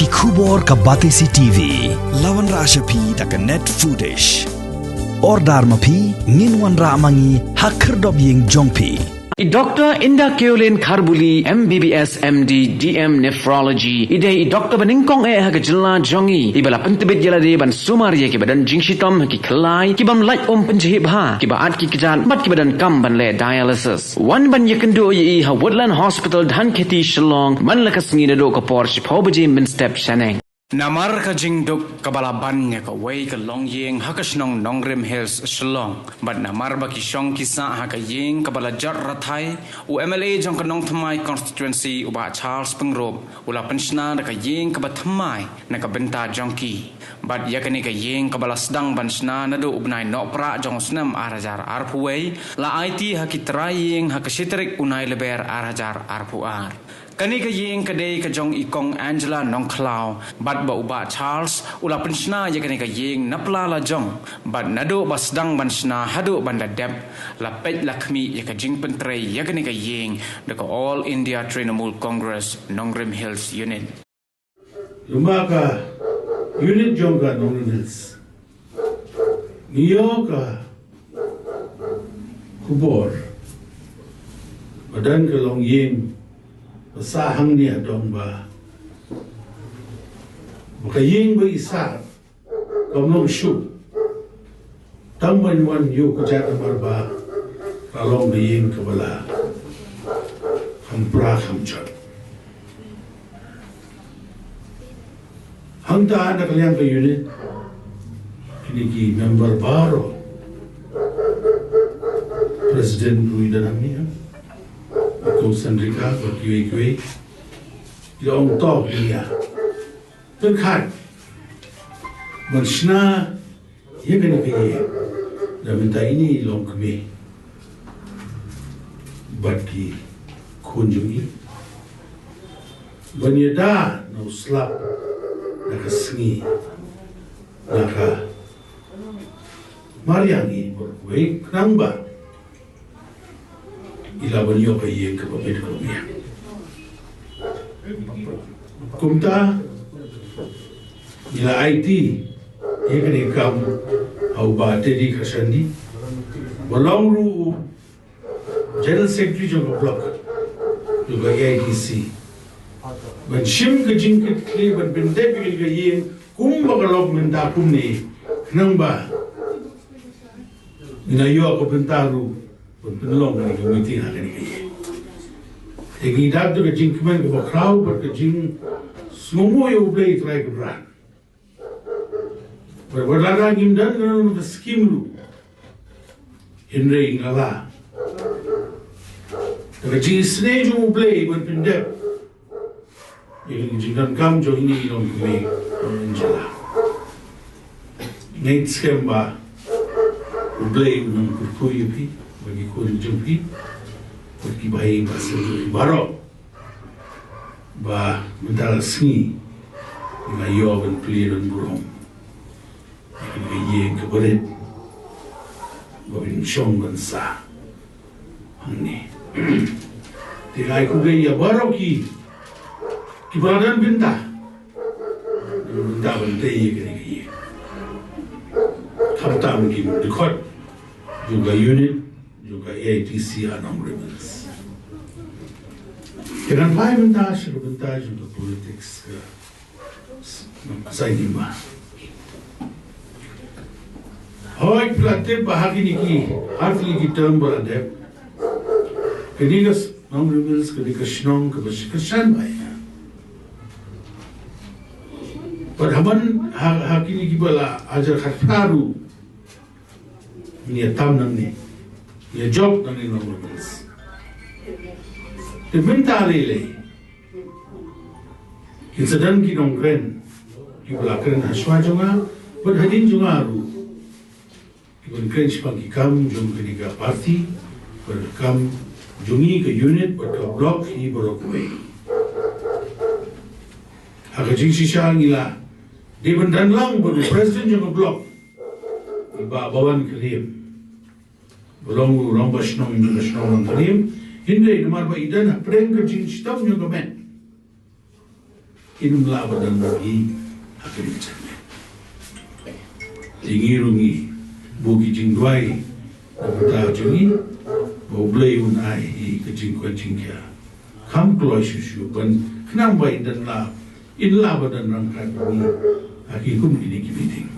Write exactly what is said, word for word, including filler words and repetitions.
Ki khubor ka Batesi T V. La wanrah sha phi da ka Net Foodish. Order ma phi, ngin wanrah ma ngi ha khyrdop ïing jong phi. I Doctor Inda Keolin Kharbuli, M B B S, M D, D M Nephrology, i dei i doctor ba nyngkong eh ha ka jylla jong ngi, iba la pyntbit ïa lade ban sumar ïa kiba don jingshitom ha ki khyllai, ki bym lait um pynjhieh bha, kiba at ki kjat bad kiba donkam ban leh dialysis. Wan ban ïakynduh ïa i ha Woodland Hospital, Dhankheti, Shillong, man la ka sngi naduh ka por shiphew baje mynstep shaneng. Namar ka jingduk kaba la ban ïa kawei ka longïing ha ka shnong Nongrim Hills, Shillong, bad namar ba ki shong ki sah ha ka ïing kaba la jot rathai, u M L A jong ka Nongthymmai Constituency, u Bah Charles Pyngrope, u la pynshna da ka ïing kaba thymmai na ka bynta jong ki. Bad ïa kane ka ïing kaba la sdang ban shna naduh u bnai Nohprah jong u snem ar hajar arphew wei, la aiti ha ki trai ïing ha ka shi tarik u Nailber ar hajar arphew ar. Kane ka ïing ka dei ka jong i Kong Angela Nongkhlaw, bad ba u Bah Charles u la pynshna ïa kane ka ïing na pla la jong, bad naduh ba sdang ban shna haduh ban da dep, la peit la khmih ïa ka jingpyntrei ïa kane ka ïing da ka All India Trinamool Congress Nongrim Hills Unit. Lyngba ka unit jong ka Nongrim Hills, ngi ïoh ka khubor ba don ka longïing ba sah hangne ha dong ba, ba ka ïing ba i sah kam long shuh. Tang ban wan ïuh kjat namar ba ka long ka ïing kaba la kham pra kham jot. Hangta na ka liang ka unit, kine ki member baroh, president ruh i don hangne, ko Sandrika, bad kiwei kiwei, ki ong to ki ïa pyrkhat ban shna ïa kane ka ïing da mynta ine i longkmie bad ki khun jong i, ban ïada na u slap na ka sngi, na ka mariang i bor kuwei khnang ba i lah ban ïoh ka ïing kaba bit kaba biang. Kumta ngi la aiti ïa kane ka kam ha u Bah Teddy Kharshandi, ba long ruh u General Secretary jong ka block jong ka A I T C, ban shim ka jingkitkhlieh ban pyndep ïa ka ïing kumba ka long mynta kumne, khnang ba ngin ïoh ka bynta ruh ban pynlong kane ka meeting ha kane ka ïing. Te ngi dap da ka jingkmen kaba khraw bad ka jingsngewnguh ïa U Blei Trai Kynrad. Bad wat lada ngim don kano kano ka skim ruh, hynrei nga la da ka jingisynei jong U Blei ban pyndep ïa ka jingdonkam jong ine i longkmie, Angela. Nga ngeit skhem ba U Blei un nang kyrkhu ïa phi bad ki khun jong phi bad ki bahaïing bahasem jong phi baroh, ba mynta ka sngi ngin ïoh ban plie don burom ïa ka ïing kaba rit ba phin shong ban sah hangne. Te nga ai khublei ïa baroh ki, kiba la don bynta, bynta ban tei ïa kane ka ïing, khamtam ki dkhot jong ka unit jong ka A I T C ha Nongrim Hills. Te ngan phai mynta sha ka bynta jong ka politics ka Saitjingba. Hooid, phi la tip ba ha kine ki artylli ki term ba la dep, kane ka s-, Nongrim Hills, kane ka shnong kaba shi kyrshan ba ïa. Bad ha man, ha, ha kine kiba la hajar khatphra ruh, ngi ïa tam nangne, ngi ïa jop nangne Nongrim Hills. Te mynta lei lei kin sa don ki nongkren kiba la kren hashwa jong nga bad hadien jong nga ruh, kiban kren shaphang ki kam jong kane ka party bad ka kam jong ngi ka unit bad ka block hi baroh kawei. Ha ka jingshisha ngi la dei ban don lang bad u president jong ka block, i Bah Bawan Khyriem, ba long u rangbah shnong jong ka shnong Nongkhyriem, hynrei namar ba i don hapdeng ka jingshitom jong ka met, Kim lah ban don ruh ha kane ka jingeh. Te ngi ruh ngi buh ki jingduwai na ka bynta jong ngi, ba U Blei un ai ïa ka jingkhuid jingkhiah kham kloi shuh shuh ban khnang ba in don lah, in lah ban don ryngkat bad ngi ha ki kum kine ki meeting.